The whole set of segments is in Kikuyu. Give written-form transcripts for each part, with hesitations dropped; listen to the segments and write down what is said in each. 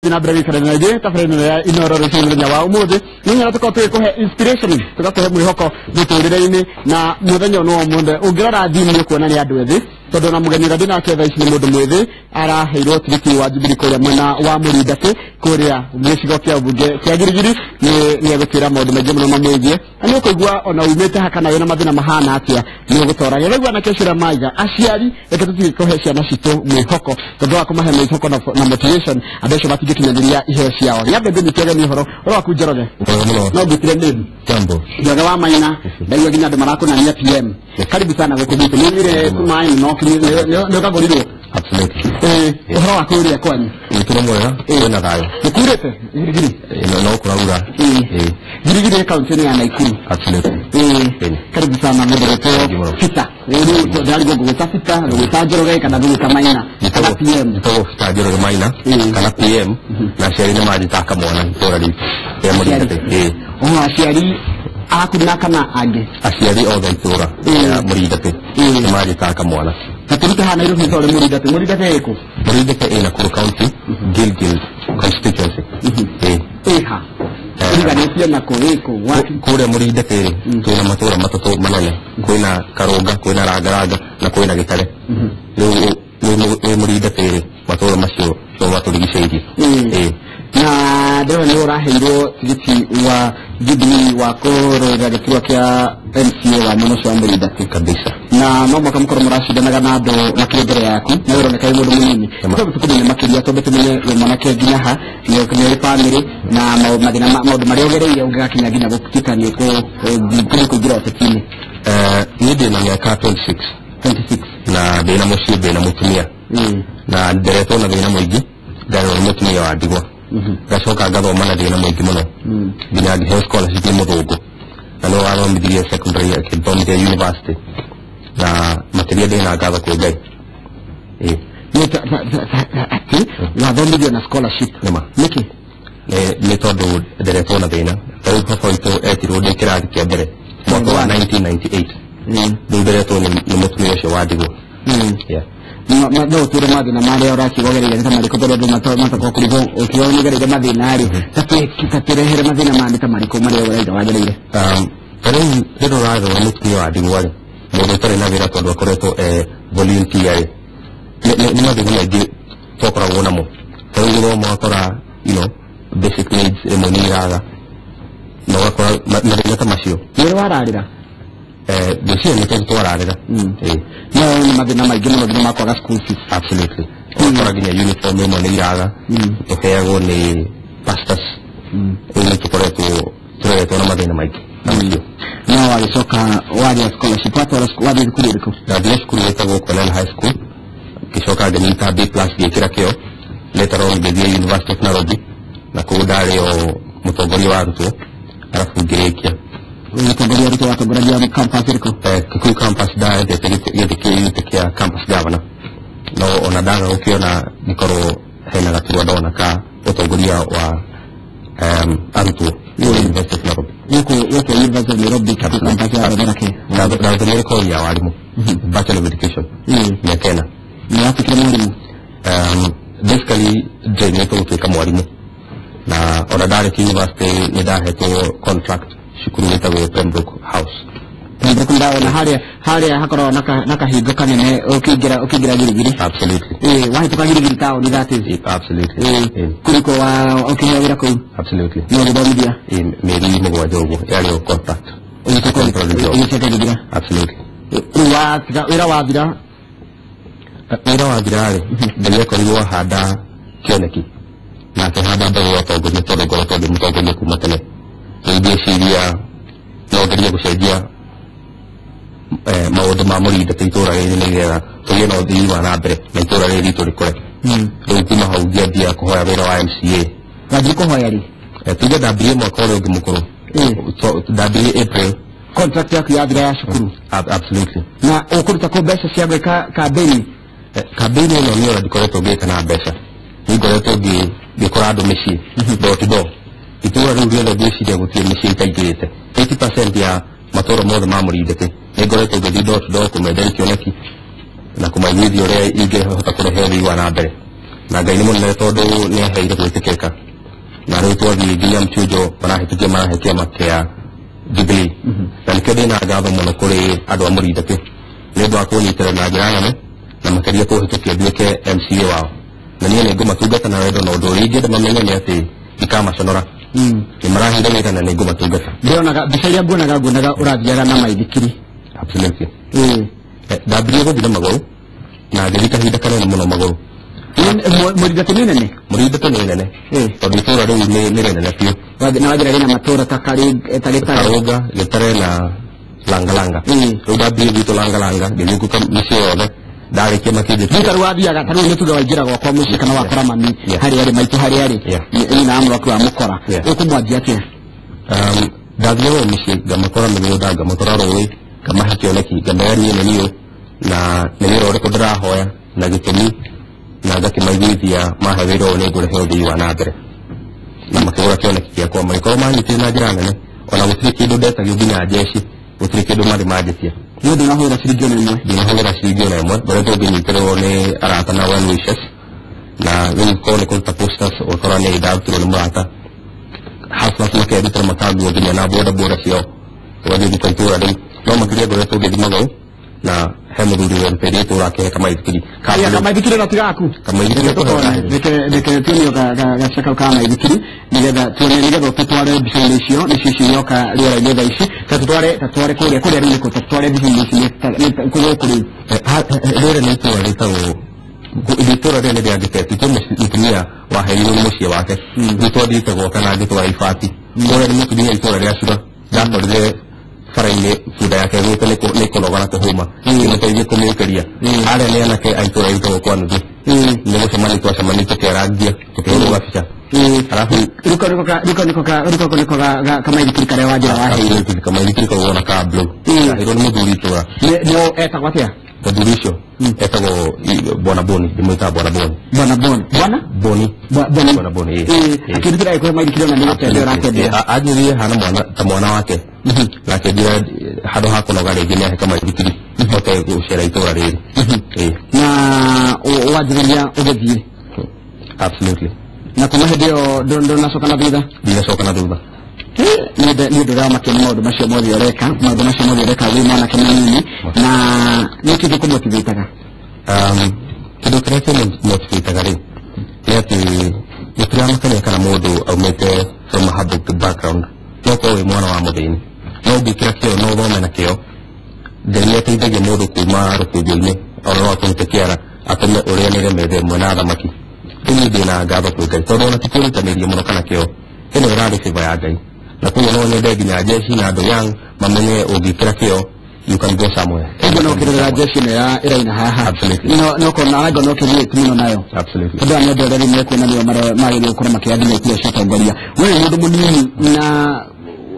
Na mbere gĩikara na ithuĩ tabarĩra ya Inoro rũciũ mũthenya wa ũmũthĩ nĩ nyona tũkorwo tũgĩkũhe inspiration, tũgakũhe mwĩhoko mũtũrĩre-inĩ na mũthenya ũyũ wa ũmũthĩ ũngĩrora thimũ nĩ ũkuona nĩ andũ ethĩ tondũ na mũgeni ũrĩa ndĩnake thaa ici nĩ mũndũ mwĩthĩ araheirwo tigiti wa Jubilee kũrĩa mwena wa Mũrindati kũrĩa gĩcigo kĩa ũmbunge kĩa Girigiri. Nĩ egũtwĩra maũndũ maingĩ mũno mamwĩgiĩ na nĩ ũkũigua ona umĩte ha kana wĩna mathĩna mahana atĩa nĩ ũgũtoragia. Rĩu anake ũcio ũrĩa maiga aciari, reke tũtige kũhe ciana citũ mwĩhoko tondũ wa kũmahe mwĩhoko na motivation andũ acio matingĩkinyanĩria iheo ciao. Nyambe ngũnyite ũgeni ũhoro ũhoro waku Njoroge. Mwega mũno. No ngwĩtire name. Jambo. Njoroge wa Maina, ndaigua nginya andũ marakũnania PM. Karibu sana gũkũ gwitũ. Nĩ umire maĩ no nĩ ũkagũrirwo. Absolutely. Ũhoro wa kũrĩa kwanyu? Witũ nĩ mwega, kwĩna thayũ. Nĩ kurĩte Girigiri? No kũraura. Girigiri nĩ kaunti-inĩ ya Naikuru. Absolutely. Karibu sana mũndũ gwĩtwo Peter. Rĩu ndĩrarigwo ngũgwĩta Peter, ngũgwĩta Njoroge kana ngũgwĩta Maina kana PM. Njĩtagwo Peter Njoroge Maina kana PM, na aciari nĩ manjĩtaga kamwana itũũra ritũ rĩa Mũrindati. Oho, aciari aku na kana angĩ? Aciari othe itũũra rĩa Mũrindati nĩ manjĩtaga kamwana. Na tũrute haha Nairobi tondũ Mũrindati, Mũrindati ĩkũ? Mũrindati ĩ Nakuru County, Gilgil constituency. Ĩha ĩriganĩtie na kũ ĩkũ wapi? Kũrĩa Mũrindati rĩ, twĩna matũũra matatũ manene, kwĩna Karũnga, kwĩna Rangaranga na kwĩna Gĩtare. Rĩu wĩ Mũrindati rĩ, matũũra macio no matũrigicĩirie. Na ndĩrona nĩ ũraheirwo tigiti wa Jubilee wa kũrũĩrĩra gĩturwa kĩa MCA wa mwena ũcio wa Mũrindati. Kabisa. Na no mũhaka mũkorwo mũracindanaga na andũ makĩrĩ mbere yaku na ũroneka wĩ mũndũ mũnini. Tondũ tũkũmenye makĩria, twambe tũmenye wĩ mwanake nginya ha, nĩ ũrĩ bamĩrĩ na mathĩna maũndũ marĩa ũgereire ũngĩgakinya nginya gũtuĩka nĩ ũkũthiĩ kũingĩra ũteti-inĩ. Niĩ ndĩna mĩaka 26. 26. Na ndĩna mũciĩ, ndĩna mũtumia. Na nderetwo na thĩna mũingĩ, ngarerwo nĩ mũtumia wa ndigwa. Ngacoka ngathoma na thĩna mũingĩ mũno nginya ngĩheo scholarship nĩ mũthũngũ na nĩwe wathomithirie secondary, akĩthomithia university, na makĩria ndĩna ngatho kwĩ Ngai. Nĩ atĩ wathomithio na scholarship? Nĩma. Nĩkĩ? Nĩ tondũ nderetwo na thĩna. Ta rĩu baba witũ etirwo ndĩ kĩrathi kĩa mbere mwaka wa 1998. Rĩu nderetwo nĩ mũtumia ũcio wa ndigwa. No ũtwĩre mathĩna marĩa ũrakiuga ũgereire nĩ ta marĩkũ, tondũ andũ matakorwo kũrigwo ũkiuga nĩ ũgereire mathĩna rĩ, ta tũrehere mathĩna maya nĩ ta marĩkũ marĩa ũraiga wagereire? Ta rĩu rĩrĩa ũrarerwo nĩ mũtumia wa ndigwa rĩ, mũndũ ũtarĩ na wĩra tondũ akoretwo volunteer rĩ, nĩ mathĩna maingĩ twakoragwo namo. Ta rĩu gũthoma ũgakora basic needs ĩmwe nĩ iraga na ũgakora mathĩna ta macio. Nĩ ũrĩ wararĩra? Ngwĩciria nĩ tondũ twararĩra. No nĩ mathĩna maingĩ mũno nginya ma kwaga school fees. Absolutely. Ũgakora nginya uniform ĩmwe nĩ iraga, tũheagwo nĩ pastors. Rĩu nĩ tũkoretwo tũreretwo na mathĩna maingĩ ta macio. No wagĩcoka wagĩa scholarship, watwara wathiĩ thukuru ĩrĩkũ? Ndathire cukuru ĩtagwo Cornell High School, ngĩcoka ngĩnyita B plus, ngĩkĩra kĩo. Later on ngĩthiĩ University of Nairobi na kũu ndarĩ o mũtongoria wa arutwo, arabu ngĩrĩkia. Mũtongoria arutwo, watongoragia campus ĩrĩkũ? Kikuyu campus, ndaendete gĩtĩ gĩtĩ kĩa campus governor, no ona ndaga gũkĩona ngĩkorwo hena gaturwa ndona ka ũtongoria wa arutwo kũrĩa University of Nairobi. Gũkũ University of Nairobi, Kikuyu campus yathomera kĩ? Ndathomire kothi ya warimũ, Bachelor of Education, mĩaka 4. Nĩ watuĩkire mwarimũ? Basically ndĩrĩte gũtuĩka mwarimũ, na ona ndarĩkia university nĩ ndahetwo contract cukuru wĩtagwo Pembroke House. Pembroke ndawona harĩa hakoragwo na kahingo kanene ũkĩingĩra Girigiri. Absolutely. Wahĩtũka Girigiri taũni, that is. Absolutely. Kũriko wa ũkĩheo wĩra kũu? Absolutely. No ũgĩthomithia? Mĩeri 7 ũguo, yarĩ o contract. Temporary job. Ũgĩcoka gĩthira? Absolutely. Rĩu watiga wĩra wathira? Wĩra wathira rĩ, Ngai akorirwo ahanda kĩoneki na akĩhanda mbegũ ya ũtongoria tondũ ngoretwo ndĩ mũtongoria kuma tene. Rĩu ngĩciria no ngerie gũcenjia maũndũ ma Mũrindati itũũra rĩrĩ nĩgetha tũgĩe na ũthii wa na mbere na itũũra rĩrĩ ritũ rĩkũre. Rĩu kuma hau ngĩambia kũhoya wĩra wa MCA. Wanjiri kũhoya rĩ? Tuge ndambirie mwaka ũrĩa ũngĩ mũkũrũ. Ndambirie April. Contract yaku yathira ya cukuru? Absolutely. Na ũkũruta kũ mbeca cia gwĩka kambĩni? Kambĩni ĩno niĩ ona ndikoretwo ngĩka na mbeca, nĩ ngoretwo ngĩkora andũ mĩciĩ door to door. Itũũra rĩu rĩothe ngwĩciria gũtirĩ mĩciĩ itaingĩrĩte. 80% ya matũũra mothe ma Mũrindati nĩ ngoretwo ngĩthiĩ door to door kũmenderia kĩoneki na kũmaiguithia ũrĩa ingĩhota kũrehe ũthii wa na mbere, na Ngai nĩ mũnene tondũ nĩ aheire gwĩtĩkĩrĩka. nginya mchujo marahĩtũkia marahe kĩama kĩa Jubilee. Na nĩkĩo ndĩna ngatho mũno kũrĩ andũ a Mũrindati nĩ ũndũ wa kũnyitĩrĩra na njĩra nene na makĩria kũhĩtũkia nduĩke MCA wao. Na niĩ nĩ ngũmatungata na wendo, na ũndũ ũrĩa ingĩenda mamenye nĩ atĩ ndikamacũnora. Nĩ maraheire wĩra na nĩ ngũmatungata. Ndĩronaga mbica iria nguonaga ũrathiaga na maithikiri. Absolutely. Ndambirie gũthiĩ na magũrũ na ngĩthiĩ kahinda kanene mũno magũrũ. Mũrindati nĩ nene? Mũrindati nĩ nene tondũ itũũra rĩu nĩ rĩnene biũ. Na wanjĩra rĩna matũũra ta Gĩtare, Karũnga, Gĩtare na Langalanga. Rĩu ndambirie gwitũ Langalanga ngĩthiũrũrũka mĩciĩ yothe ndarĩkia makĩnjĩtia. Rĩu ta rĩu wathiaga ta rĩu nĩ tuge waingĩra gwakwa mũciĩ kana wakora mami harĩa arĩ maitũ harĩa arĩ nyina wa mũrũ wa mũkora, ũkũmwanjia atĩa? Ndathiaga o mũciĩ ngamakora mĩgũnda, ngamakora rũĩ, ngamahe kĩoneki, ngamera niĩ nĩ niũ na nĩ wĩra ũrĩkũ ndĩrahoya na gĩtũmi, na ngakĩmaiguithia mahe wĩra ũyũ nĩ ngũrehe ũthii wa na mbere. Na makĩgũra kĩoneki gĩakwa, magĩkorwo manyitire na njĩra nene, ona gũtirĩ kĩndũ ndetagio nginya njeci, gũtirĩ kĩndũ marĩ manjĩtia. Niĩ ndinahũthĩra ciringi ona ĩmwe. Ndinahũthĩra ciringi ona ĩmwe, ngoretwo ngĩnyitĩrĩrwo nĩ arata na well wishers, na rĩu korwo nĩ kũruta posters ũgakora nĩ ndarutirwo nĩ mũrata. Hustlers makerutĩra makanguo nginya na boda boda ciao, ũgathiĩ gũka itũũra rĩu. No makĩria ngoretwo ngĩthiĩ magũrũ na he mũthuri werutĩire itũũra akĩhe kamaithikiri. Kamaithikiri no ti gaku? Kamaithikiri no gaku. Reke tuonio gabica kau ka maithikiri nĩgetha tuone, nĩgetha tũtware mbica-inĩ icio nĩcio icio iroka rĩera-inĩ thaa ici, ta tũtware kũrĩa rĩu nĩkũ, ta tũtware mbica-inĩ ici nĩ gũkũ rĩu. Rĩrĩ nĩ itũũra rĩtagwo, itũũra rĩrĩ nĩ rĩa Gĩteti, kwĩ mũtumia waheirwo nĩ mũciĩ wake. Rĩu twathiĩte gwaka na ngĩtwara ibati. Kũrĩa nĩ mũtumia itũũra rĩa Cura, ndakorire bara-inĩ bunda yake ĩgũĩte nĩ kũnoga na kũhũma, ngĩmũteithia kũmĩũkĩria. Harĩa nĩ anake a itũũra rĩtagwo kwa nuthu, nĩ gũcemania twacemania tũkĩarangia tũkĩhũrwo gabica. Arabu rĩu nĩko kamaithikiri karĩa wanjĩra waheirwo. Kamaithikiri kau wona ka blue. Kaheirwo nĩ mũthuri itũũra. Nĩ etagwo atĩa? Mũthuri ũcio etagwo Bwana Boni, ndĩmwĩtaga Bwana Boni. Bwana Boni. Bwana? Boni. Boni. Bwana Boni, Akĩrutĩra gĩkũhe maithikiri ona nĩ gũtembea ũratembea. Anjĩrire hana mwana ta mwana wake. Na akĩnjĩra handũ ha kũnoga rĩngĩ nĩ ahe kamaithikiri hote gũcera itũũra rĩrĩ. Na wanjĩrĩria ũgĩthiĩ? Absolutely. Na kuma hĩndĩ ĩyo ndũnacoka na thutha? Ndinacoka na thutha. Nĩ ndĩramakio nĩ maũndũ macio mothe ũreka, maũndũ macio mothe ũreka wĩ mwanake mũnini, na nĩ kĩĩ gĩkũmotivataga? Kĩndũ kĩrĩa kĩmotivataga rĩ nĩ atĩ gũtiramakania kana mũndũ aumĩte from a humble background, no ũkorwo wĩ mwana wa mũthĩni, no ũngĩkĩra kĩo no ũthome na kĩo, Ngai nĩ ateithagia mũndũ kuma rũkũngũ-inĩ ona no akũrute kĩara atũme ũrĩanĩre metha ĩmwe na athamaki. Rĩu niĩ ndĩna ngatho kwĩ Ngai tondũ ona ti kwĩrutanĩria mũno kana kĩo, ĩno ĩrarĩ favor ya Ngai. Na koguo no nyende nginya jeshi na andũ young mamenye ũngĩkĩra kĩo you can go somewhere. Ũguo no ũkĩrorera jeshi ĩno ya ĩraina haha. Absolutely. No kona no kĩthiĩ mũno nayo. Absolutely. Andũ aya nĩ andũ arĩa rĩu mekuona nĩo magĩrĩirwo gũkorwo makĩoya nginya itua cia ũtongoria. We wĩ mũndũ mũnini na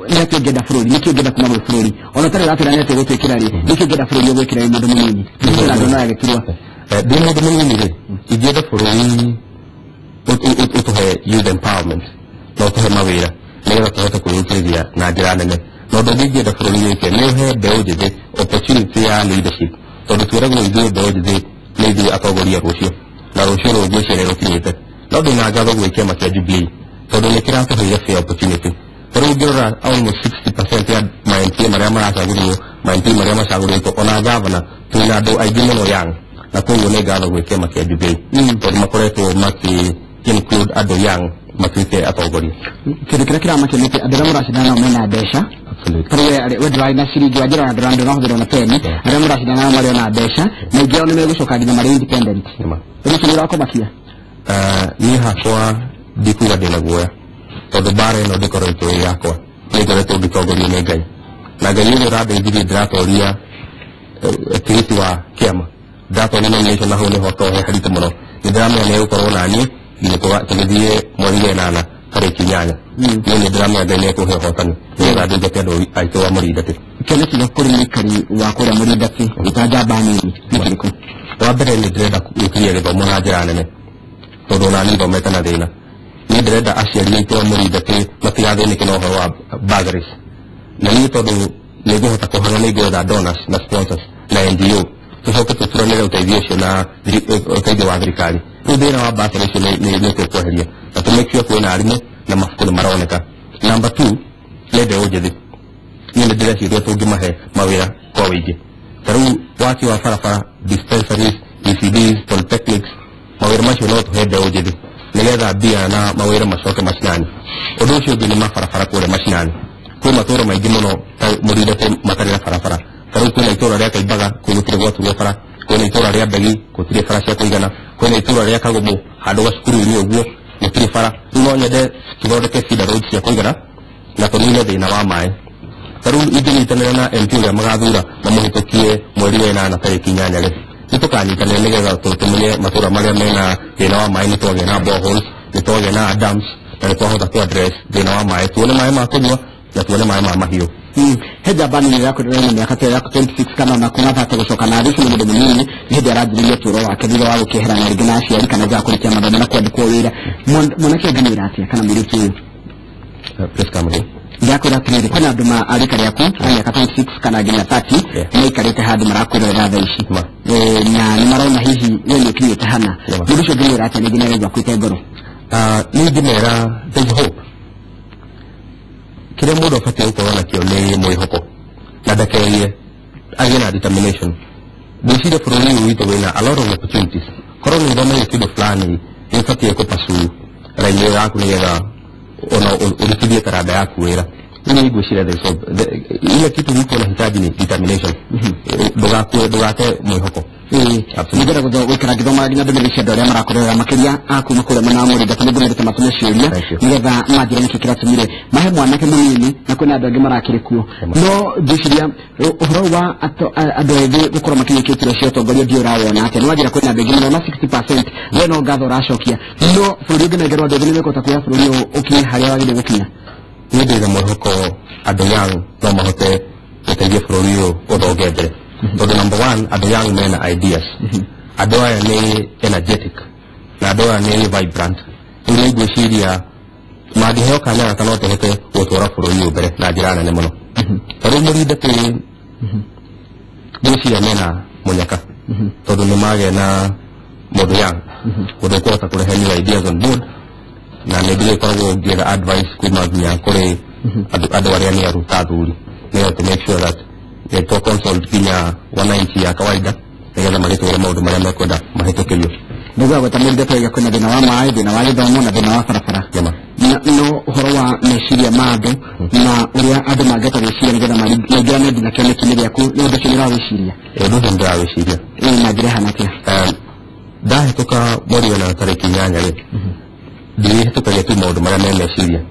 nĩ atĩa ũngĩenda bũrũri? Nĩkĩ ũngĩenda kuma gwĩ bũrũri? Ona ũtarĩ ũratwĩra nĩ atĩa ũgũtwĩkĩra rĩ, nĩkĩ ũngĩenda bũrũri ũgwĩkĩra wĩ mũndũ mũnini? Nĩkĩ andũ maya gĩturwa? Ndĩ mũndũ mũnini rĩ, ingĩenda bũrũri ũtũhe youth empowerment na ũtũhe mawĩra nĩgetha tũhote kwĩyũkĩrĩria na njĩra nene. Na ũndũ ũngĩ ingĩenda bũrũri wĩke nĩ ũhe mbeũ njĩthĩ opportunity ya leadership, tondũ twĩragwo ithuĩ mbeũ njĩthĩ nĩ ithuĩ atongoria rũciũ, na rũciũ rũu ngwĩciria rũkinyĩte. No ndĩna ngatho gwĩ kĩama kĩa Jubilee tondũ nĩ kĩratũheire fair opportunity. Rĩu ũngĩrora almost 60% ya ma MP marĩa maracagũrirwo, ma MP marĩa macagũrĩtwo, ona gavana twĩna andũ aingĩ mũno young, na koguo nĩ ngatho gwĩ kĩama kĩa Jubilee tondũ makoretwo makĩ include andũ young matuĩke atongoria. Kĩndũ kĩrĩa kĩramakia nĩ atĩ andũ arĩa mũracindana nao mena mbeca. Absolutely. We ndũrarĩ na ciringi, wanjĩra ona ndũrahũthĩra ona peni. Arĩa mũracindana nao marĩ ona mbeca, na aingĩ ao nĩ megũcoka nginya marĩ independent. Ũndũ ũcio nĩ ũrakũmakia? Niĩ hakwa ndikuga ndĩna guoya tondũ mbara ĩno ndĩkoretwo ĩ yakwa, nĩ ngoretwo ngĩtongorio nĩ Ngai, na Ngai ũrĩa ũrandeithirie ndĩratoria tigiti wa kĩama, ndĩratoria nomination, na hau nĩho hakoragwo he haritũ mũno. Nĩ ndĩramenya nĩ egũkorwo na niĩ nginya tũgĩthiĩ mweri wa ĩnana tarĩki 8. Niĩ nĩ ndĩramenya Ngai nĩ ekũhe ũhotani nĩgetha ndungate andũ aitũ a Mũrindati. Kĩoneki gĩaku kũrĩ mũikari wa kũrĩa Mũrindati ta njamba nini nĩ kĩrĩkũ? Wa mbere nĩ ndĩrenda gũkinyia gĩthomo na njĩra nene tondũ ona niĩ thomete na thĩna. Niĩ ndĩrenda aciari aitũ a Mũrindati matigathĩnĩke na ũhoro wa bursaries, na niĩ tondũ nĩ ngũhota kũhana nĩ ngwetha donors na sponsors na NGO tũcoke tũturanĩre ũteithio ũcio na ũteithio wa thirikari. Rĩu thĩna wa bursary ũcio nĩ tũkweheria na tũ make sure kwĩna arimũ na mabuku nĩ maroneka. Number 2 nĩ mbeũ njĩthĩ. Niĩ nĩ ndĩreciria tũngĩmahe mawĩra kwa wĩingĩ, ta rĩu waki wa barabara, dispensaries, ECDs, polytechnics, mawĩra macio no tũhe mbeũ njĩthĩ nĩgetha mbia na mawĩra macoke macinani. Ũndũ ũcio ũngĩ nĩ mabarabara kũrĩa macinani. Kwĩ matũũra maingĩ mũno ta Mũrinde matarĩ na barabara. Ta rĩu kwĩna itũũra rĩa Kaimbaga, kũu gũtirĩ gwaturwo bara. Kwĩna itũũra rĩa Mbegi, gũtirĩ bara cia kũigana. Kwĩna itũũra rĩa Kagũmũ, handũ gacukuru-inĩ ũguo gũtirĩ bara. Rĩu no nyende tũthondeke feeder roads cia kũigana na tũnine thĩna wa maĩ. Ta rĩu ingĩnyitanĩra na MP ũrĩa magathura mamũhĩtũkie mweri wa 8 tarĩki 8 rĩ, nĩ tũkanyitanĩra nĩgetha tũmenye matũũra marĩa mena thĩna wa maĩ, nĩ twagĩa na boreholes, nĩ twagĩa na dams, na nĩ twahota ku address thĩna wa maĩ, tuone maĩ ma kũnyua na tuone maĩ ma mahiũ. He njamba nini yakwĩrĩra na mĩaka ta yaku 26 kana ona kuma thate gũcoka na thĩ, nĩ mũndũ mũnini nĩ hĩndĩ aranjĩrĩria ũtũũro wake thutha wa gũkĩeherana rĩngĩ na aciari kana nja kũrĩkia mathomo na kwandĩkwo wĩra. Mwanake ũngĩmwĩra atĩa kana mũirĩtu ũyũ? Please come again. Ndakwĩra atĩrĩrĩ, kwĩna andũ ma a rika rĩaku a mĩaka 26 kana nginya 30 maikarĩte handũ marakwĩrorera thaa ici, na nĩ marona hihi we nĩ ũkinyĩte hana. Mũndũ ũcio ũngĩmwĩra atĩa nĩngĩ nĩaraigua akuĩte ngoro? Niĩ ingĩmera there is hope. Kĩrĩa mũndũ abatiĩ gũkorwo nakĩo nĩ mwĩhoko na ndakerie, agĩe na determination. Ngwĩciria bũrũri ũyũ witũ wĩna a lot of opportunities. Korwo nĩ ũthomeire kĩndũ fulani, nĩ ũbatiĩ kũpursue raini ĩyo yaku nĩgetha ona ũrutithie taranda yaku wĩra. Mimi ngwĩciria there is hope. Ile kitu mtu anahitaji ni determination. Ndũgakue, ndũgate mwĩhoko. Nĩngwenda gũikara ngĩthomaga nginya ndũmĩrĩri cia andũ arĩa marakorera makĩria a kuma kũrĩa mwena wa Mũrĩnga, tondũ ngũmĩrĩte matũme ciũria nĩgetha manjĩre nĩkĩ kĩratũmire mahe mwanake mũnini, na kwĩna andũ angĩ marakĩrĩ kuo. No ngwĩciria ũhoro wa andũ ethĩ gũkorwo makinyũkia iturwa cia ũtongoria ndiũ ũrawona atĩa. Nĩ wanjĩra kwĩna andũ aingĩ mũno na 60% we no ngatho ũracokia, no bũrũri ũngĩnengerwo andũ ethĩ nĩ mekũhota kuoya bũrũri ũyũ ũkinye harĩa wagĩrĩire gũkinya? Niĩ ndĩna mwĩhoko andũ young no mahote gũteithia bũrũri ũyũ ũthonge mbere. Tondũ number 1, andũ young mena ideas, andũ aya nĩ energetic na andũ aya nĩ vibrant. Rĩu nĩ ngwĩciria mangĩheo kanya gaka no tũhote gũtwara bũrũri ũyũ mbere na njĩra nene mũno. Ta rĩu Mũrinde twĩ ngwĩciria mena mũnyaka, tondũ nĩ magĩa na mũndũ young, mũndũ ũkũhota kũrehe new ideas on board, na nĩ ndĩrĩkoragwo ngĩetha advice kuma nginya kũrĩ andũ arĩa nĩ aruta athuri, nĩgetha to make sure that nĩ twa consult nginya wananchi ya kawaida nĩgetha magĩtwĩre maũndũ marĩa mekwenda mahĩtũkĩrio. Nĩguo gweta Mũrinde twaiga kwĩna thĩna wa maĩ, thĩna wa gĩthomo na thĩna wa barabara. No ũhoro wa meciria ma andũ na ũrĩa andũ mangĩhota gwĩciria nĩgetha maingĩrane nginya kĩoneki-inĩ gĩaku, nĩ ũndũ ũcio nĩ ũrawĩciria? Ũndũ ũcio nĩ ndĩrawĩciria. Na njĩra ĩhana atĩa? Ndahĩtũka mweri wa 8 tarĩki 8 rĩ, ndirĩhĩtũkagia tu maũndũ marĩa me meciria,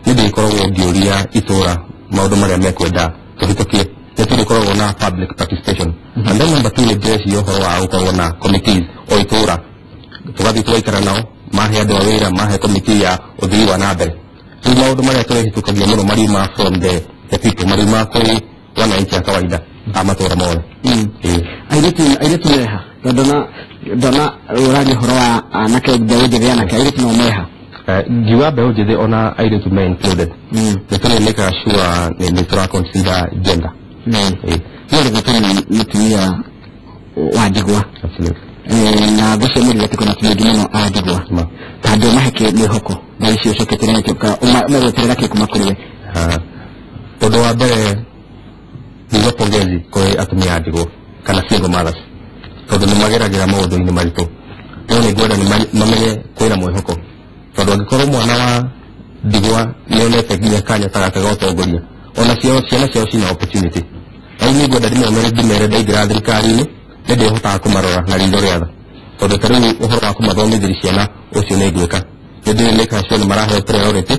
nĩ ndĩkoragwo ngĩũria itũũra maũndũ marĩa mekwenda tũhĩtũkie. Nĩ tũrĩkoragwo na public participation. And then number 2, nĩ ndĩreciria ũhoro wa gũkorwo na committees o itũũra, tũgathiĩ tũgaikara nao, mahe andũ a wĩra, mahe committee ya ũthii wa na mbere. Rĩu maũndũ marĩa tũrĩhĩtũkagia mũno mariuma from the people, mariuma kũrĩ wananchi a kawaida a matũũra mothe. Airĩtu meha? Tondũ ndona ũraria ũhoro wa anake, mbeũ njĩthĩ, anake, airĩtu nao meha? Ngiuga mbeũ njĩthĩ ona airĩtu me included. Nĩ tũrĩ sure nĩ tũra consider gender. Niĩ rĩu nĩ mũtumia wa ndigwa. Na ngwĩciria Mũrinde kwĩna atumia aingĩ mũno a ndigwa. Ta andũ mahe mwĩhoko thaa ici ũcokete na megweterera kĩ kuma kũrĩ we? Ũndũ wa mbere ngiuga pongezi kũrĩ atumia a ndigwa kana single mothers, tondũ nĩ mageragĩra maũndũ-inĩ maritũ. No nĩ ngwenda mamenye kwĩna mwĩhoko, tondũ angĩkorwo mwana wa ndigwa nĩonete nginya kanya ta gaka ga ũtongoria, ona ciana ciao cina opportunity. Rĩu nĩ ngwenda ndĩmere ndaingĩra thirikari-inĩ nĩ ndĩhotaga kũmarora na ritho rĩa tha, tondũ ta rĩu ũhoro wa kũmathomithĩria ciana ũcio nĩ ngwĩka. Nĩ ndĩrĩ sure nĩ maraheo priority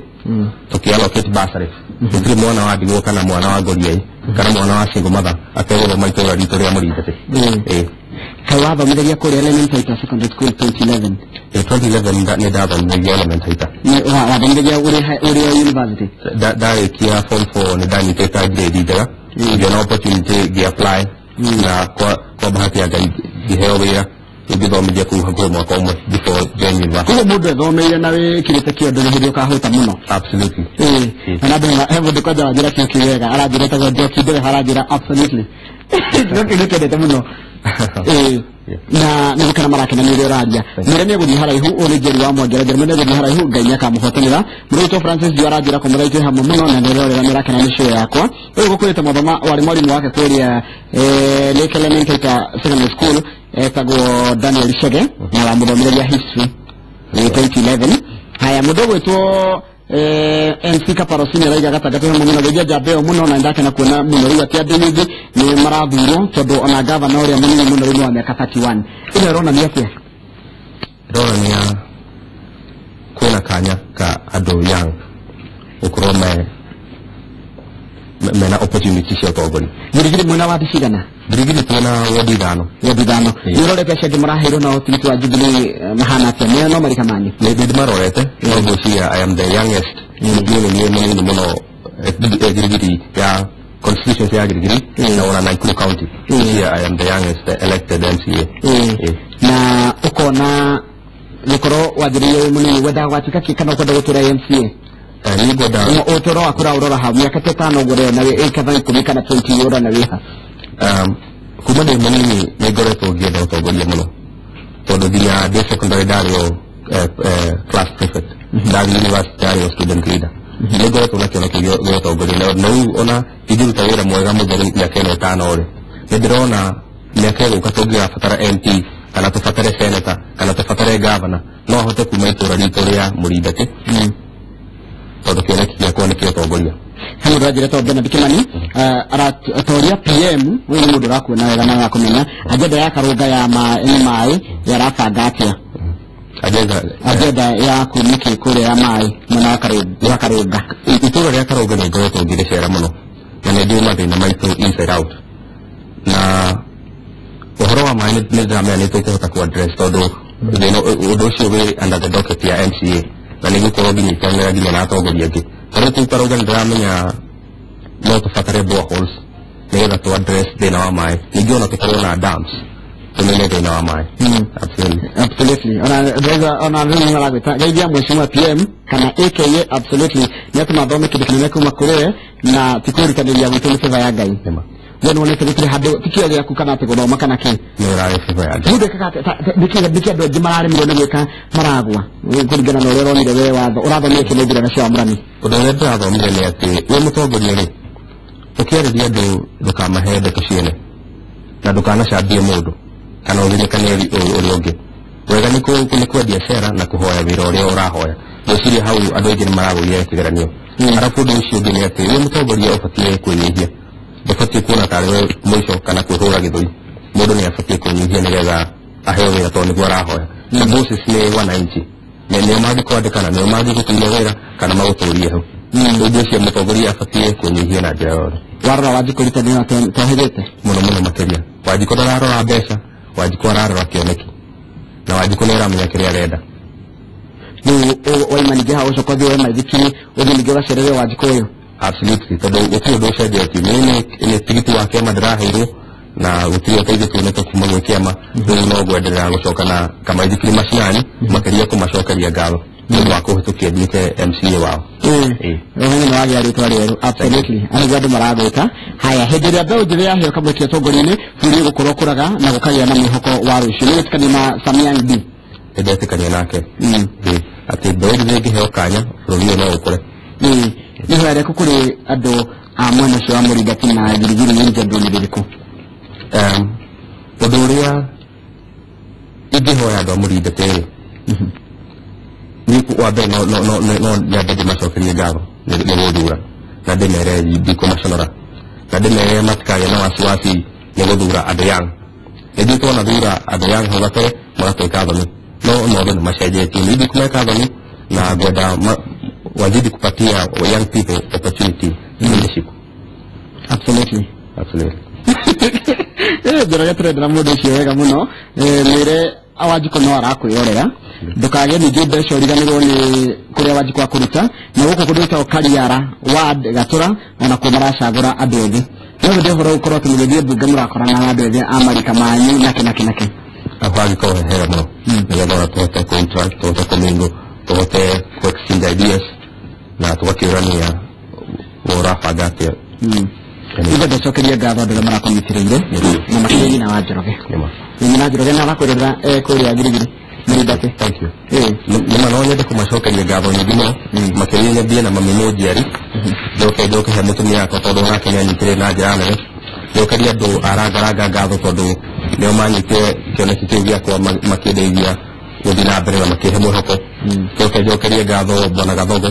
tũkĩ-allocate bursary. Gũtirĩ mwana wa ndigwa kana mwana wa ngoriai kana mwana wa single mother ategũthoma itũũra ritũ rĩa Mũrinde. Kaĩ wathomithagia kũrĩa Elementaita Secondary School 2011? 2011 nĩ ndathomithagia Elementaita. Wathomithagia ũrĩ university? Ndarĩkia form 4 nĩ ndanyitĩte grade njega, ngĩona opportunity ngĩ-apply, na kwa bahati ya Ngai ngĩheo wĩra. Ngĩthomithia kũu hakuhĩ mwaka ũmwe before join university. Koguo mũndũ ethomeire na wĩkĩrĩte kĩo ndũrĩ hĩndĩ ũkahũta mũno. Absolutely. Na andũ he mũndũ kwanja wanjĩra kĩo kĩu wega, aranjĩra etagwo Njoki Ndere, aranjĩra absolutely. Njoki nĩkĩendete mũno. Na nĩ gũkena marakena nĩ ũrĩa ũraria. Mwĩre nĩ egũthiĩ haraihu, ũyũ nĩ Njeri wa Mwongera, Njeri nĩ egũthiĩ haraihu, Ngai nĩakamũhotanĩra. Mũrũtwo Francis Ndio aranjĩra kũmũra ithuĩ hamwe mũno na nĩrorera nĩarakena nĩ show yakwa. Ũyũ gũkũrĩte Mwathama warĩ mwarimũ wake kũrĩa Lake Element Secondary School, etagwo Daniel Chege, na wamũthomithagia history 2011. Haya, mũndũ ũgwĩtwo MC Kaparosini araiga gatagatĩ hamwe mũno, geithia njamba ĩyo mũno na ndakena kuona mũno rĩu atĩ andũ aingĩ nĩ marathurwo tondũ ona gavana ũrĩa mũnini mũno rĩu nĩ wa mĩaka 31. Ĩno ĩronania atĩa? Ĩronania kwĩna kanya ka andũ young gũkorwo mena opportunity cia ũtongoria. Girigiri mwena wa cigana? Girigiri twĩna wodi ithano. Wodi ithano. Nĩ ũrorete acio angĩ maraheirwo na ũtigiti wa Jubilee mahana atĩa? Nĩ no marika manyu? Nĩ ndĩmarorete, no ngwĩciria I am the youngest. Niĩ nĩ niĩ mũnini mũno Girigiri ya constituency ya Girigiri na ona Nakuru County. Here I am the youngest elected MCA. Na ũkona gũkorwo wanjĩrĩirie wĩ mũnini wendaga gwatuĩka kĩ kana ũkwenda gũtũra MCA? Niĩ ngwenda ũtũro waku ũraũrora hau mĩaka ta ĩtano ũguo ũrona wĩ kana ikũmi kana 20 ũrona wĩ ha? Kuma ndĩ mũnini nĩ ngoretwo ngĩenda ũtongoria mũno tondũ nginya ndĩ secondary ndarĩ o class prefect, ndathiĩ university ndarĩ o student leader. Nĩ ngoretwo na kĩoneki gĩa ũtongoria na rĩu ona ingĩruta wĩra mwega mũtheru mĩaka ĩno ĩtano rĩ, nĩ ndĩrona mĩaka ĩgũka tũngĩgabatara MP kana tũbatare senator kana tũbatare governor, no ahote kuma itũra ritũ rĩa Mũrindati tondũ kĩoneki gĩakwa nĩ kĩa ũtongoria. He mũndũ ũranjĩra etagwo Bernard Kimani, aratoria PM, ũyũ nĩ mũndũ ũrakuona wega na arakũmenya. Agenda ya Karũnga ya nĩ maĩ yarabanga atĩa? Agenda yaku nĩkĩ kũrĩa ya maĩ mwena wa Karũnga? Itũra rĩa Karũnga nĩ ngoretwo ngĩrĩcera mũno na nĩ njũĩ mathĩna maitũ inside out, na ũhoro wa maĩ nĩ ndĩramenya nĩ tũkũhota kũ address tondũ ũndũ ũcio wĩ under the docket ya MCA na nĩ ngũkorwo ngĩnyitanĩra nginya na atongoria angĩ. Tondũ kũu Karũnga nĩ ndĩramenya no tũbatare boreholes nĩgetha tũ address thĩna wa maĩ, ningĩ ona tũkorwo na dams tũnene thĩna wa maĩ. Absolutely. Absolutely. Ona rĩu nĩ maragwĩta geithia mheshimiwa PM kana aka absolutely nĩ atĩ mathome kĩndũ kĩnene kuma kũrĩ we na ti kwĩrutanĩria gwitũ nĩ favor ya Ngai. We nĩ wonete gũtirĩ handũ ti kĩo gĩaku kana atĩ gũthoma kana kĩ? Nĩ ũrarĩ favor ya Ngai. Mũndũ ekaga atĩa? Nĩkĩ andũ aingĩ mararemirwo nĩ gwĩka maragwa kũringana na ũrĩa ũronire we watho ũrathomire kĩ nĩ ithurano cia Wamũrani? Ũndũ ũrĩa ndĩrathomire nĩ atĩ wĩ mũtongoria rĩ, ũkĩarĩria andũ ndũkamahe ndeto ciene na ndũkanacambie mũndũ kana ũthinĩkane ũrĩa ũngĩ. Wega nĩ kwendia cera na kũhoya wĩra ũrĩa ũrahoya. Ngwĩciria hau andũ aingĩ nĩ maragũire kĩgeranio. Arabu ũndũ ũcio ũngĩ nĩ atĩ wĩ mũtongoria ũbatiĩ kwĩnyihia, ndũbatiĩ kuona tarĩ we mũico kana kwĩhũra gĩthũri. Mũndũ nĩ abatiĩ kwĩnyihia nĩgetha aheo wĩra tondũ nĩguo arahoya. Na Moses nĩ wananchi, nĩo mangĩkwandĩka na nĩo mangĩgũtunya wĩra kana magũtũrie hau. Rĩu ngwĩciria mũtongoria abatiĩ kwĩnyihia na njĩra yothe. Warora Wanjikũ rita nĩ tohĩgĩte? Mũno mũno makĩria. Wanjikũ ndararora mbeca, Wanjikũ ararora kĩoneki na Wanjikũ nĩ aramenya kĩrĩa arenda. Rĩu waima ningĩ hau ũcoka ũthiĩ woe maithikiri ũthiĩ ningĩ ũgacerere Wanjikũ ũyũ? Absolutely, tondũ gũtirĩ ũndũ ũcenjetie. Niĩ nĩ tigiti wa kĩama ndĩraheirwo na gũtirĩ ũteithio tuonete kuma gwĩ kĩama. Rĩu no ngwenderera gũcoka na kamaithikiri macinani makĩria kũmacokeria ngatho nĩ ũndũ wa kũhĩtũkia nduĩke MCA wao. Ũmenyo nĩ wagĩa rĩtwa rĩerũ. Absolutely. Anĩguo andũ maragwĩta. Haya, hĩndĩ ĩrĩa mbeũ njĩthĩ yaheo kamweke ũtongoria-inĩ, bũrũri ũgũkorwo ũkũraga na gũkagĩa na mwĩhoko wa rũciũ. Nĩ wĩtĩkania na Samiang B? Nĩ ndetĩkania nake. Atĩ mbeũ njĩthĩ ĩngĩheo kanya, bũrũri ũyũ no ũkũre. Nĩ ihoya rĩaku kũrĩ andũ a mwena ũcio wa Mũrindati na Girigiri nĩ njendwo nĩ rĩrĩkũ? Ũndũ ũrĩa ingĩhoya andũ a Mũrindati rĩ, niĩ wa mbere no nyambe ndĩmacokerie ngatho nĩ gũthura na ndĩmere ndikũmaconora na ndĩmere matikagĩe na wasiwasi nĩ gũthura andũ young. Nĩ twona thura andũ young hau gabere magatuĩka thoni, no maũndũ nĩ macenjetie. Nĩ ndikũmeka thoni na ngwenda wazidi kupatia young people opportunity in leadership. Absolutely. Absolutely. Njoroge tũrendera mũndũ ũcio wega mũno. Mwĩre Wanjikũ no arakwĩyorera, ndũkage ningĩ mbeca ũriganĩrwo nĩ kũrĩa Wanjikũ akũruta, na gũkũ kũndũ gwĩtagwo Kariara ward Gatũra onakuo maracagũra andũ ethĩ. No hĩndĩ ũhoro ũkorwo atĩ mũgĩthiĩ mbunge mũrakorana na andũ ethĩ a marika manyu nake nake nake. Hangĩkorwo he hega mũno nĩgetha ona tũhote kũ-interact, tũhote kũ-mingle, tũhote kũ-exchange ideas na tũgakĩũrania ũrabanga atĩa. Ithe ndacokeria ngatho andũ arĩa marakũnyitĩrĩire na makĩria nyina wa Njoroge. Nyina wa Njoroge nĩ arakwĩrorera kũrĩa Girigiri Mũrindati. Thank you. Nĩma no nyende kũmacokeria ngatho nyingĩ mũno, makĩria nyambie na mami mũnjiari, njoke he mũtumia wakwa tondũ onake nĩanyitĩrĩire na njĩra nene, njokerie andũ a Rangaranga ngatho tondũ nĩo manyitire kĩoneki kĩu gĩakwa makĩndeithia gũthiĩ na mbere na makĩhe mwĩhoko. Njoke njokerie ngatho Bwana Gathogo,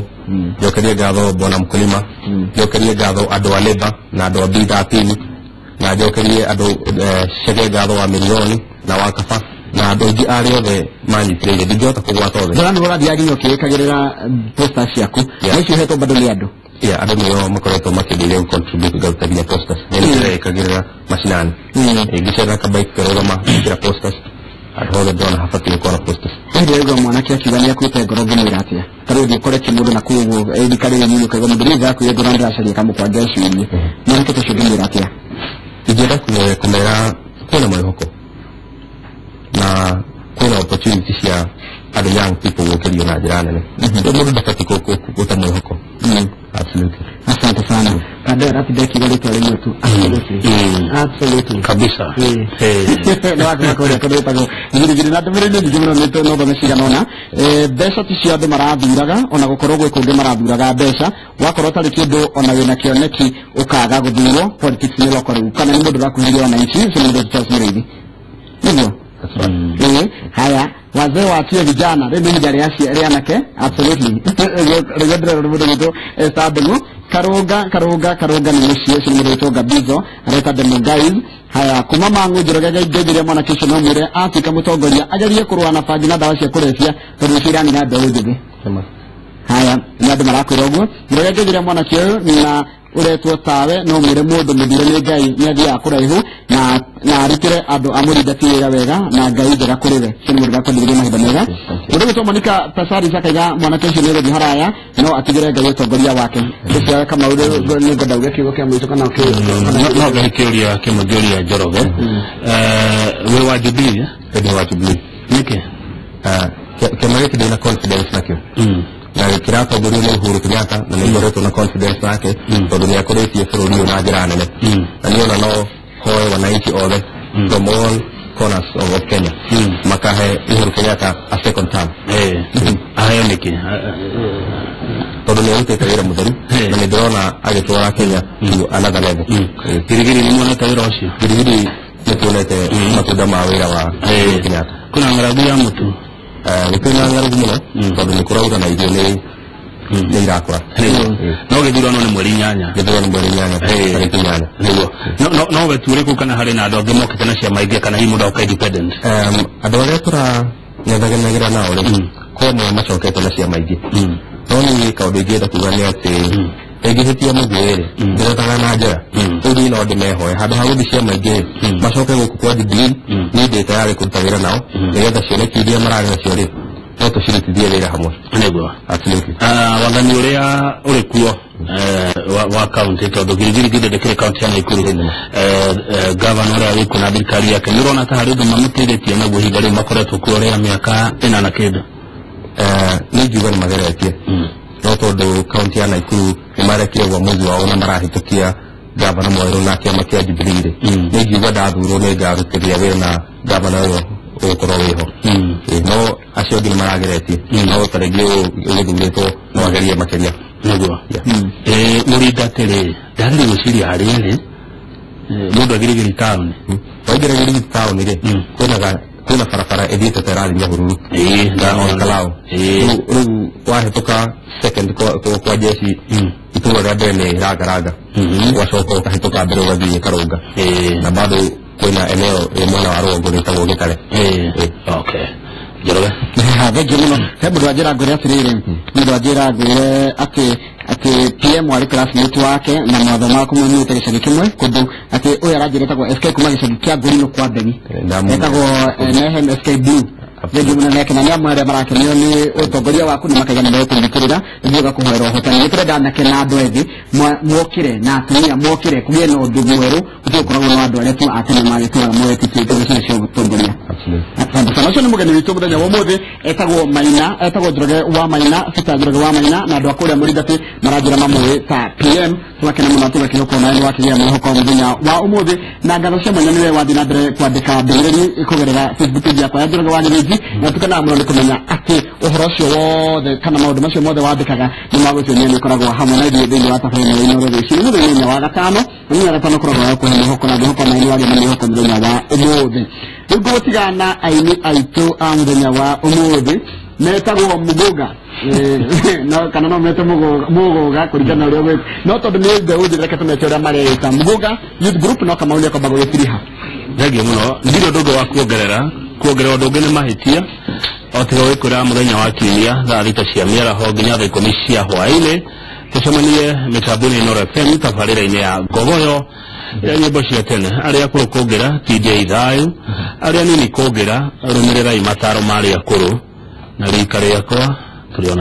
njokerie ngatho Bwana Mkulima, njokerie ngatho andũ a Labour na andũ a B13, na njokerie andũ Chege ngatho wa Milioni na wa Kaba na andũ aingĩ arĩa othe manyitĩrĩire, ndingĩhota kũgwata othe. Ndĩrona nĩ ũrathiaga nginya ũkĩĩkagĩrĩra posters ciaku na icio ũhetwo bado nĩ andũ. Yeah, andũ nĩo makoretwo makĩndeithia gũ-contribute ngaruta nginya posters. Nĩ ndĩrekagĩrĩra macinani, ngĩcera kabaiki karũgama ngĩkĩra posters, andũ othe ndona habatiĩ gũkorwo na posters. Hĩndĩ ĩrĩa mwanake akiuga nĩ akuĩte ngoro ngĩmwĩra atĩa? Ta rĩu ũthiĩ ũkore kĩmũndũ na kũu ũguo rika rĩrĩ nini ũkaigua mũndũ nĩ akuire ngoro ndĩracaria kamũkwa ngecirie. Mwanake ta ũcio ũngĩmwĩra atĩa? Ingĩenda kũmera kwĩna mwĩhoko na kwĩna opportunity cia andũ young people gũkĩrio na njĩra nene. Rĩu mũndũ ndabatiĩ gũte mwĩhoko. Absolutely. Asante sana. Kandera ratinda kiuga rĩtwa rĩmwe tu. Absolutely. Absolutely. Kabisa. Nĩ waku kũrĩa kũndũ gwĩtagwo Girigiri na ndũmĩrĩri nĩ nyingĩ mũno nĩ no thome cigana ũna. Mbeca ti cio andũ marathuraga, ona gũkorwo gwĩ kũngĩ marathuraga mbeca, wakorwo ũtarĩ kĩndũ ona wĩna kĩoneki ũkaga gũthurwo, politics nĩ roko rĩu, kana nĩ mũndũ ũrakuhĩrĩria wananchi, ũcio nĩ mũndũ Charles Mũrĩithi. Nĩguo? Haya, wazee waachie vijana, rĩu nĩ ihinda rĩa anake. Absolutely. Rĩu ndĩrerwo nĩ mũndũ gwĩtwo Esther Ndung'u. Karũnga Karũnga Karũnga nĩ mũciĩ, ũcio nĩ mũndũ gwĩtwo Gabizo areta Demo Guys. Haya, kuma mang'u Njoroge ngeithĩria mwanake ũcio no mwĩre atuĩka mũtongoria agerie kũrũa na bangi na ndawa cia kũrebia tondũ nĩcio iranina mbeũ njĩthĩ. Haya, nĩ andũ marakwĩra ũguo. Njoroge ngeithĩria mwanake ũyũ na ũretwo tawe no mwĩre mũndũ mũthure nĩ Ngai nĩ athiaga kũraihu na arutĩre andũ a Mũrindati wĩra wega na Ngai njega kũrĩ we. Ũcio nĩ mũndũ ũrakwendithĩria mahinda mega. Mũndũ ũgwĩtwo Monica Pasari akaiga mwanake ũcio nĩ ũgũthiĩ haraya no atigĩre Ngai ũtongoria wake. Ũcio Kamau nĩ ngwenda uge kiugo kĩa mũico kana no ngehe kĩũria kĩmwe ngĩũria Njoroge. Wĩ wa Jubilee? Ndĩ wa Jubilee. Nĩkĩ? Kĩama gĩkĩ ndĩna confidence nakĩo. Na kĩratongorio nĩ Uhuru Kenyatta na nĩ ngoretwo na confidence nake tondũ nĩ akũrĩtie bũrũri ũyũ na njĩra nene. Na niĩ ona no hoe wananchi othe from all corners of Kenya makahe Uhuru Kenyatta a second term. Aheo nĩkĩ? Tondũ nĩ arutĩte wĩra mũtheru na nĩ ndĩrona agĩtwara Kenya to another level. Girigiri nĩ muonete wĩra ũcio? Girigiri nĩ tuonete matunda ma wĩra wa Uhuru Kenyatta. Kwĩna ng'aragu ya mũtu? Gũtirĩ na ng'aragu mũno tondũ nĩ kũraura na irio nĩ irakũra. No gĩthurano nĩ mweri 8. Gĩthurano mweri 8, tarĩki 8. Nĩguo. No we tu ũrĩ kana harĩ na andũ angĩ mokĩte na ciama ingĩ kana hihi mũndũ agoka independent? Andũ arĩa tũrang'ethanagĩra nao rĩ, kwa amwe macokete na ciama ingĩ. No niĩ kaũndũ ingĩenda kuga nĩ atĩ ingĩhĩtia mũguĩ rĩ, ndĩretaga na njera. Rĩu niĩ no ndĩmehoe handũ ha gũthiĩ ciama ingĩ macoke gũkũ kwa Jubilee, niĩ ndĩ tayarĩ kũruta wĩra nao nĩgetha cioneki iria mararĩ nacio rĩ no tũcirutithie wĩra hamwe. Nĩguo. Absolutely. Wathani ũrĩa ũrĩ kuo wa county tondũ Girigiri githĩ ndĩkĩrĩ county ya Nakuru, gavana ũrĩa wĩ kuo na thirikari yake nĩ ũrona ta harĩ ũndũ mamũteithĩtie naguo ihinda rĩu makoretwo kuo rĩa mĩaka 4 na kĩndũ? Nĩ ingiuga nĩ mageretie, no tondũ county ya Nakuru nĩ marekire uamuzi wao na marahĩtũkia gavana mwerũ na kĩama kĩa Jubilee rĩ, nĩ ingiuga ndathurwo nĩ ngarutithia wĩra na gavana ũyũ ũgũkorwo wĩho. No acio angĩ nĩ marageretie, no ta rĩngĩ ũgĩthurĩtwo no agerie makĩria. Nĩguo. Mũrindati rĩ, ndageria gwĩciria harĩa rĩ mũndũ agirigiri taũni. Waingĩra Girigiri taũni rĩ, kwĩna barabara ĩthiĩte ta ĩrathiĩ Nyahururu. Ndamona. Kalao. Rĩu wahĩtũka second kwa jeshi itũra rĩa mbere nĩ Rangaranga, ũgacoka ũkahĩtũka mbere ũgathiĩ Karũnga, na bado kwĩna eneo rĩ mwena wa rũgongo rĩtagwo Gĩtare. Okay. Njoroge. Thengiũ mũno. He mũndũ wanjĩra ngwĩre atĩrĩrĩ, mũndũ wanjĩra ngwĩre atĩ PM warĩ classmate wake na mathomaga kũmwe gĩcagi kĩmwe kũndũ atĩ ũyũ aranjĩra etagwo SK kuma gĩcagi kĩa Ngũrinũ kwa Mbeni. Etagwo Nehem SK Blue. Thengiũ mũno nĩ nĩ amwe arĩa marakenio nĩ ũtongoria waku na makaiga nĩ megũkũnyitĩrĩra nĩguo gakũhoera ũhotani. Nĩ tũrenda anake na andũ ethĩ mokĩre na atumia mokĩre kũgĩe na ũndũ mwerũ gũtigũkoragwo na andũ arĩa tu a tene magĩtũraga moete itĩ cio cia ũtongoria. Asante sana. Ũcio nĩ mũgeni witũ mũthenya wa ũmũthĩ, etagwo Maina, etagwo Njoroge wa Maina, Peter Njoroge wa Maina, na andũ a kũrĩa Mũrindati maranjĩra mamũĩ ta PM. Tũgakena mũno tũgakĩhoka nawe nĩ wakĩgĩa mwĩhoko mũthenya wa ũmũthĩ, na ngatho cia mwanya nĩwe wathiĩ na mbere kwandĩka ndũmĩrĩri kũgerera Facebook page yakwa ya Njoroge wa Gĩthĩnji, na tũkenaga mũno nĩ kũmenya atĩ ũhoro ũcio wothe kana maũndũ macio mothe wandĩkaga nĩ magũtuonia nĩ ũkoragwo hamwe na ithuĩ thĩinĩ wa tabarĩra ĩno Inooro rũcinĩ mũthenya wa gatano, na mũthenya wa gatano ũkoragwo wa kũhe mwĩhoko, na mwĩhoko nawe nĩ wagĩa na mwĩhoko mũthenya wa ũmũthĩ. Rĩu ngũgũtigana na aini aitũ a mũthenya wa ũmũthĩ metagwo Muguga, no kana no mete Muguga kũringana na ũrĩa gwĩ, no tondũ nĩ mbeũ njĩthĩ reke tũmete ũrĩa mareĩta Muguga Youth Group, no Kamau nĩ akwamba gũgĩtiriha. Thengiũ mũno. Ndirĩ ũndũ ũngĩ wa kuongerera ũndũ ũngĩ nĩ mahĩtia o tiga gwĩkwĩra mũthenya wa kiumia thaa 6 cia mĩaraho nginya thaa 10 cia hwaĩ-inĩ tũcemanie mĩtambo-inĩ Inooro FM tabarĩra-inĩ ya Ngogoyo ya nyĩmbo cia tene. Arĩa akũrũ kũngĩra tindiai thayũ, arĩa nini kũngĩra rũmĩrĩrai mataro ma arĩa akũrũ, na rika rĩakwa